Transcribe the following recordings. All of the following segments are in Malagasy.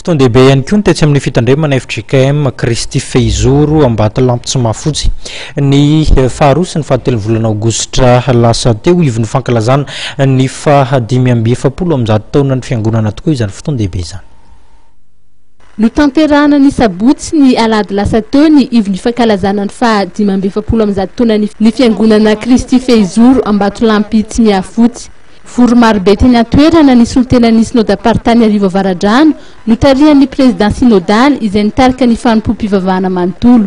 Fotoan-dehibe ihany koa ny tetsy amin'ny fitandremana fjkm Kristy Fehizoro Ambatolampy Tsimahafotsy ny faharoa sy ny fahatelon'ny volana aogositra lasa teo. Ivon'ny fankalazana ny faha 145 taonan'ny fiangonana tokoa izany fotoan-dehibe izany. Notanterahana ny sabotsy sy ny alahady lasa teo ny ivon'ny fankalazana ny faha 145 taonan'ny ny fiangonana Kristy Fehizoro Ambatolampy Tsimihafotsy. Vory marobe teny an-toerana ny solontenan'ny Synodam-paritany Arivo Avaradrano, notarihan'ny Prezidà Synodaly izay nitarika ny fanompoam-pivavahana manontolo.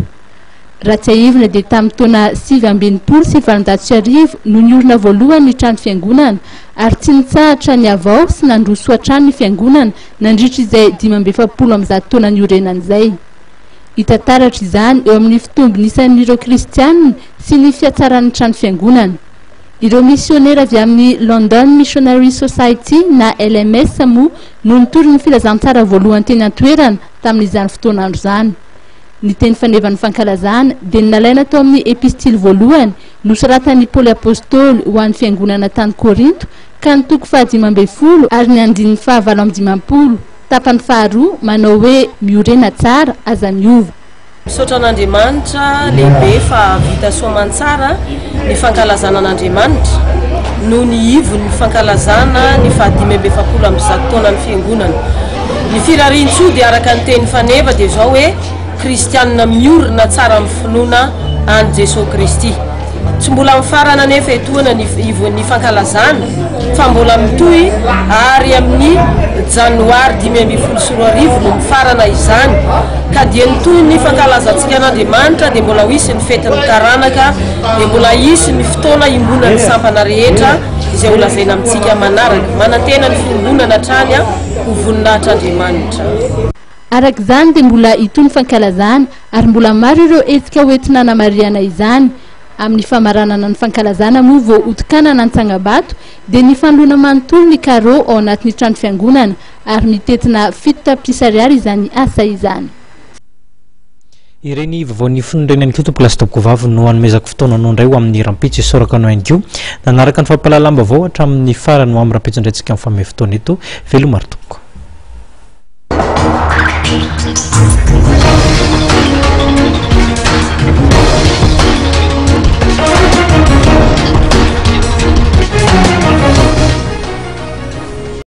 Raha tsiahivina dia tamin'ny taona 1869 no niorina voalohany ny trano fiangonana ary tsy nitsahatra nihavao sy nandroso hatrany ny fiangonana nandritra izay 145 taona niorenany izay. Hita taratra izany eo amin'ny fitombon'isan'ireo kristianina sy ny fihatsaran'ny trano fiangonana. Ireo misionera avy amin'ny London Missionary Society na LMS moa no nitory ny filazantsara voalohany teny an-toerana tamin'izany fotoan'andro izany. Ny teny fanevan'ny fankalazana dia ny nalaina tao amin'ny epistily voalohany nosoratan'i Paoly Apostoly ho an'ny fiangonana tany Korinto ka ny toko faha-15 ary ny andininy faha-58 tapany faharoa manao hoe miorena tsara, aza miova. Misaotra an'Andriamanitra lehibe fa vita soamantsara ny fankalazana an'Andriamanitra noho ny ivon'ny fankalazana ny faha 145 taonan'ny Fiangonana. Ny firariantsoa dia araka ny teny faneva dia izao hoe Kristianina miorina tsara amin'ny finoana an'i Jesoa Kristy. Tsy mbola mifarana anefa etoana ny ivon'ny fankalazana fa mbola mitohy ary amin'ny janoary 2015 no mifarana izany ka dia ny tohin'ny fankalazantsika an'Andriamanitra dia mbola ho hisy ny fetin'ny taranaka dia mbola hisy ny fotoana iombonan'ny sampana rehetra izay ho lazaina amintsika manaraka. Manantena ny fiombonana hatrany ho voninahitr'Andriamanitra. Araka izany dia mbola hitohy ny fankalazana ary mbola maro ireo hetsika ho entina hanamarihana izany. Amin'ny famaranana ny fankalazana moa vao hotokanana ny tsangambato dia ny fanoloana manontolo ny carreaux ao anatin'ny trano fiangonana ary mitentina 7 tapitrisa ariary izany asa izany. Ireny vaovao fony ireny ihany koa tompoko lahy sy tompoko vavy no hanomezako fotoana anao indray ho amin'ny rahampitso. Isaorako anao ihany koa nanaraka ny fampahalalam-baovao hatramin'ny farany. Ho amin'ny rahampitso indray tsika mifamehy fotoana eto. Veloma ry tompoko.